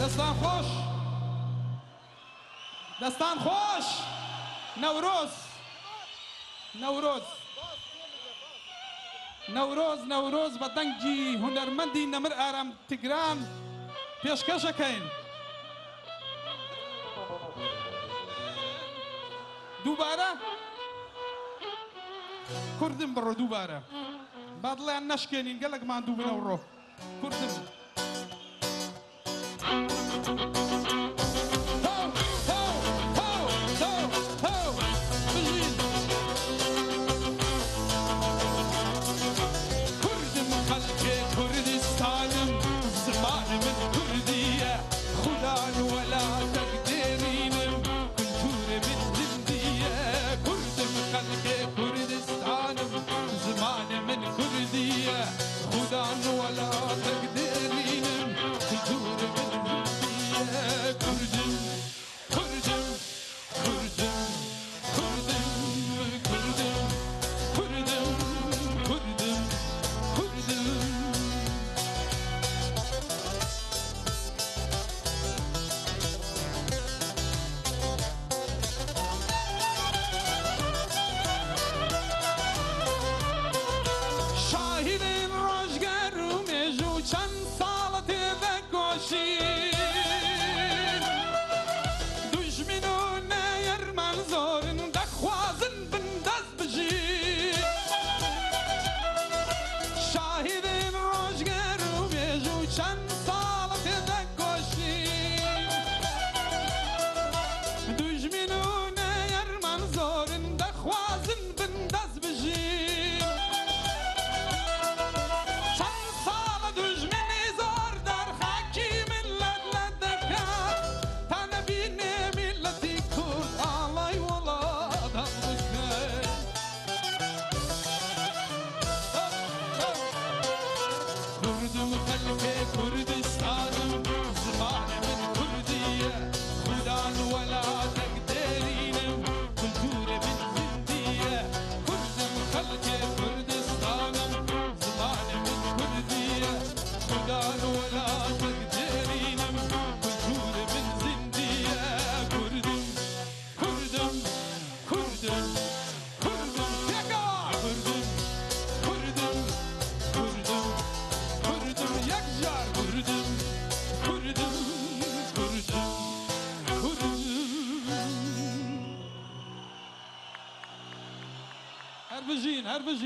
دەستان خۆش، دەستان خۆش. نەورۆز، نەورۆز، نەورۆز، نەورۆز بە دەنگی هونەرمەندی نەمر ئارام تگران پێشکەشەکەین. دووبارە کوردم بڕۆ دووبارە با دڵیان نەشکێنین گەلەک ماندوو بن ئەوڕۆ کوردم. کوردم خەلکێ کوردستانم زمان من کوردیە خودان وەلاتەک دێرینم کولتور من زندیە کوردم خەلکێ کوردستانم زمان من کوردیە خودان وەلاتەک دێرینم کولتور من زندیە کوردم کوردم کوردم کوردم کوردم کوردم کوردم کوردم. شاهیدین ڕۆژگار و مێژوو چەند ساڵە تێدەکۆشین، دوژمن و نەیەرمان زۆرن دەخوازن بن دەست بژین. شاهیدین ڕۆژگار و مێژوو چەند ساڵە تێدەکۆشین، دوژمن و نەیەرمان زۆرن دەخوازن بن دەست بژین. چەند ساڵە دوژمنی زۆر دەرخاکی میللەت لە دەکات تا نەبینێ میللەتی کورد ئاڵای وڵات هەڵبکەن. کوردم خەلکێ کوردستانم زمان من کوردیە خودان وەلاتەک دێرینم کولتور من زندیە کوردم خەلکێ کوردستانم زمان من کوردیە خودان وەلاتەک دێرینم کولتور من زندیە کوردم کوردم کوردم کوردم پێکەوە کوردم کوردم کوردم کوردم یەکجار کوردم کوردم کوردم کوردم. هەر بژین، هەر بژین.